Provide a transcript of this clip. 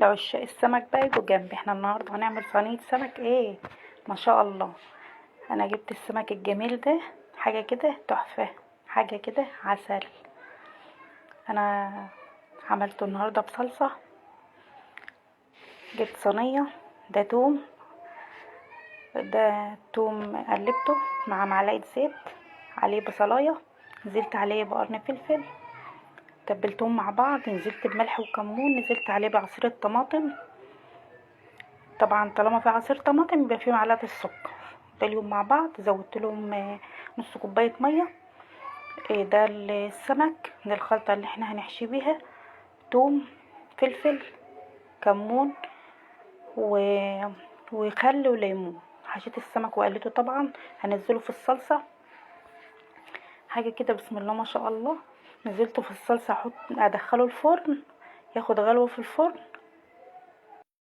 لعشاق السمك بقى يجوا جنبي. احنا النهارده هنعمل صينية سمك ايه ما شاء الله. انا جبت السمك الجميل ده، حاجة كده تحفة، حاجة كده عسل. انا عملته النهارده بصلصه. جبت صينية، ده توم، ده توم قلبته مع معلقه زيت، عليه بصلايه، نزلت عليه بقرن فلفل، تبلتهم مع بعض، نزلت بملح وكمون، نزلت عليه بعصير الطماطم. طبعا طالما في عصير طماطم يبقى في معلقه السكر. باليهم مع بعض، زودت لهم نص كوباية مية. ده السمك من الخلطة اللي احنا هنحشي بيها: توم، فلفل، كمون وخل وليمون. حشيت السمك وقلته، طبعا هنزله في الصلصه، حاجة كده بسم الله ما شاء الله. نزلته في الصلصه، احط ادخله الفرن ياخد غلوه في الفرن.